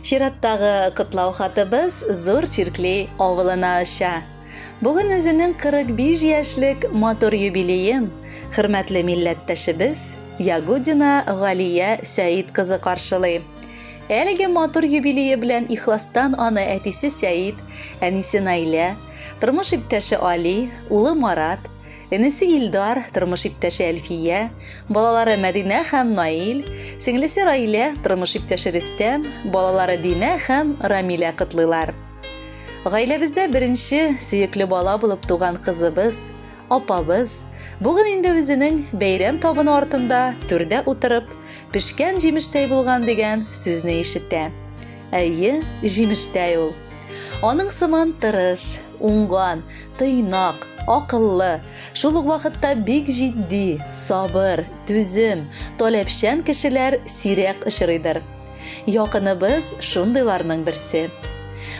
Чираттагы котлау хатыбыз Зур Чиркли авылына оча. Бүген үзенең 45 яшьлек матур юбилеен хөрмәтле милләттәшебез Ягудина Галия Сәид кызы каршылый. Әлеге матур юбилее белән ихластан аны әтисе Сәид, әнисе Наилә, тормыш иптәше Али, улы Марат, энесе Илдар, тормыш иптәше Әлфия, балалары Мәдинә һәм Наил, сеңлесе Раилә, тормыш иптәше Рөстәм, балалары Динә һәм Рамилә котлыйлар. Гаиләбездә беренче сөекле бала булып туган кызыбыз, апабыз, бүген инде үзенең бәйрәм табыны артында түрдә утырып, пешкән җимештәй булган дигән сүзне ишетә. Әйе, җимештәй ул. Аның сыман тырыш, уңган, тыйнак, акыллы, шул ук вакытта бик җитди, сабыр, түзем, таләпчән кешеләр сирәк очрыйдыр. Якыныбыз шундыйларның берсе.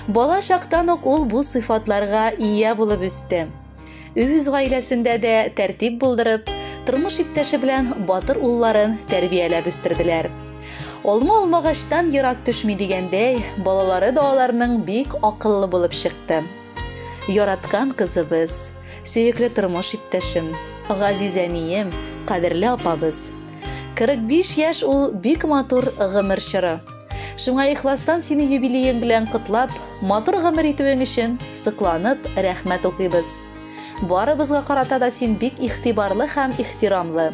Бала чактан ук ул бу сыйфатларга ия булып үсте. Үз гаиләсендә дә тәртип булдырып, тормыш иптәше белән батыр улларын тәрбияләп үстерделәр. Алма алмагачтан ерак төшми дигәндәй, балалары да аларның бик акыллы булып чыкты. Яраткан кызыбыз, сөекле тормыш иптәшем, газиз әнием, кадерле апабыз. 45 яшь ул бик матур гомер чоры. Шуңа ихластан сине юбилеең белән котлап, матур гомер итүең өчен сокланып, рәхмәт укыйбыз. Барыбызга карата да син бик игътибарлы һәм ихтирамлы.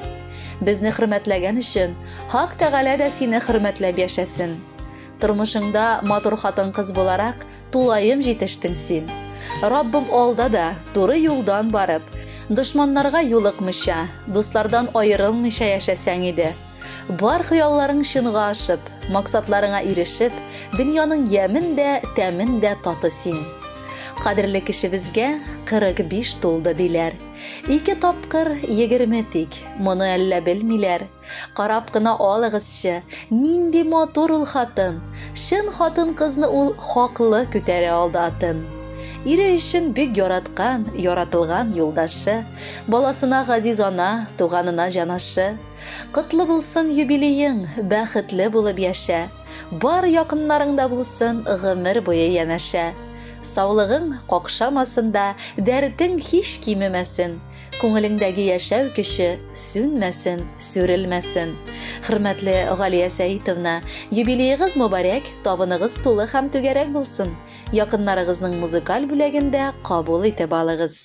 Безне хөрмәтләгән өчен Хак Тәгалә дә сине хөрмәтләп яшәсен. Тормышыңда матур хатын-кыз буларак тулаем җитештең син. Раббым алда да туры юлдан барып, дошманнарга юлыкмыйча, дуслардан аерылмыйча яшәсәң иде. Бар хыялларың чынга ашып, максатларыңа ирешеп, дөньяның ямен дә, тәмен дә таты син. Кадерле кешебезгә 45 тулды диләр. Ике тапкыр 20 тик, моны әллә белмиләр. Карап кына алыгызчы, нинди матур ул хатын. Чын хатын-кызны ул хаклы күтәрә алды атын. Ире өчен бик яраткан, яратылган юлдашы, баласына газиз ана, туганына җанашы. Котлы булсын юбилеең, бәхетле булып яшә. Бар якыннарың да булсын гомер буе янәшә. Саулыгың какшамасын да, дәртең һич кимемәсен. Күңелеңдәге яшәү көче сүнмәсен, сүрелмәсен. Хөрмәтле Галия Сәитовна, юбилеегыз мөбарәк, табыныгыз тулы һәм түгәрәк булсын. Якыннарыгызның музыкаль бүләген дә кабул итеп алыгыз.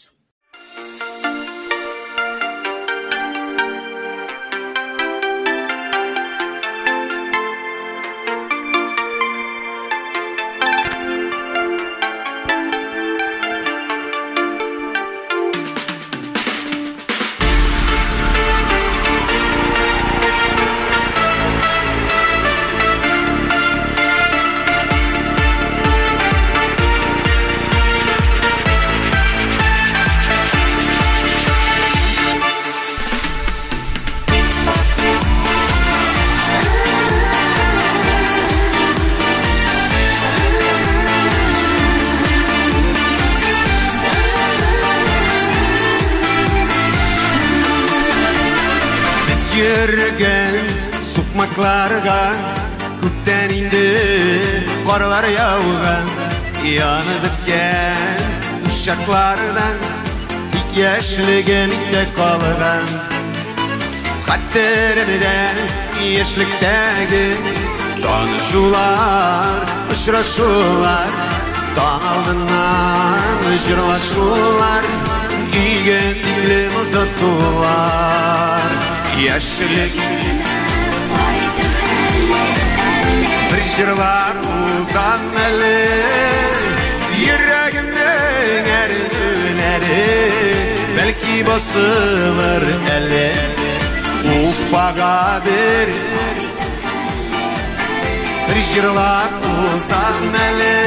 Йөргән сукмакларга күптән инде карлар яуган, янып беткән учаклардан тик яшьлегем истә калган. Хәтеремдә яшьлектәге танышулар, очрашулар, таң алдыннан җырлашулар, өйгә тиклем озатулар. Яшьлек бер җырлап узам әле, йөрәгемнең әрнүләре бәлки басылыр әле. Уфага бер җырлап узам әле,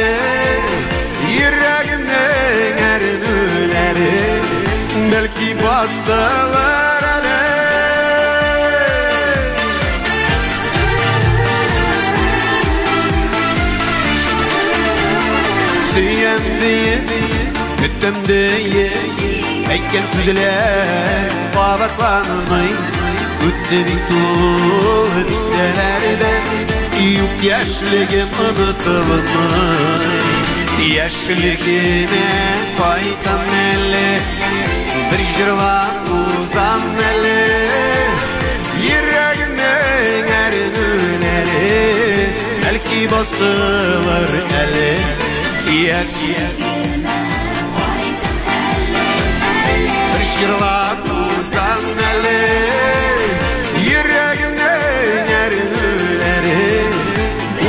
йөрәгемнең әрнүләре бәлки басылыр әле. Сөям диеп, көтәм диеп, әйткән сүзләр кабатланмый. Үтте бит ул дистәләрдән Юк, яшьлегем онытылмый. Яшьлегемә кайтам әле, бер җырлап узам әле. Йөрәгемнең әрнүләре бәлки басылыр әле. Яшьлегемә кайтам әле, бер җырлап узам әле. Йөрәгемнең әрнүләре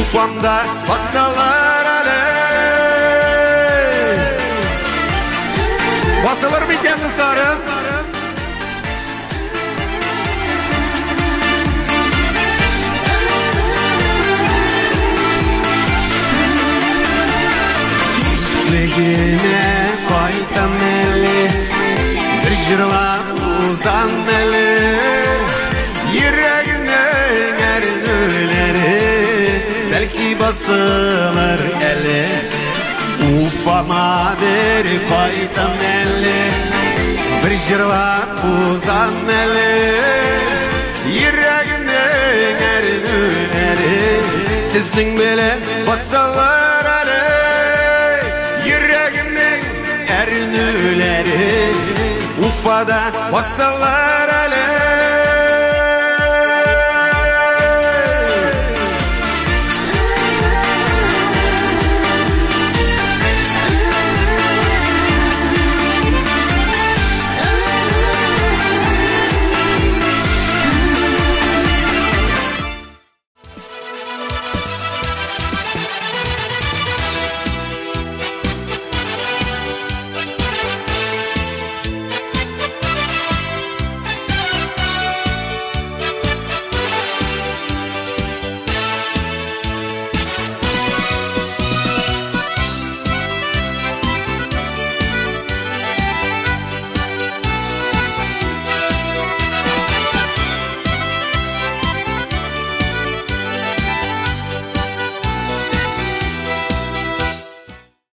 Уфамда басылыр әле. Басылыр микән, дусларым? Яшьлегемә кайтам әле, бер җырлап узам әле. Йөрәгемнең әрнүләре бәлки басылыр әле. Уфама бер кайтам әле, бер җырлап узам әле. Йөрәгемнең әрнүләре сезнең белән басылыр әле. Йөрәгемнең әрнүләре Уфада басылыр.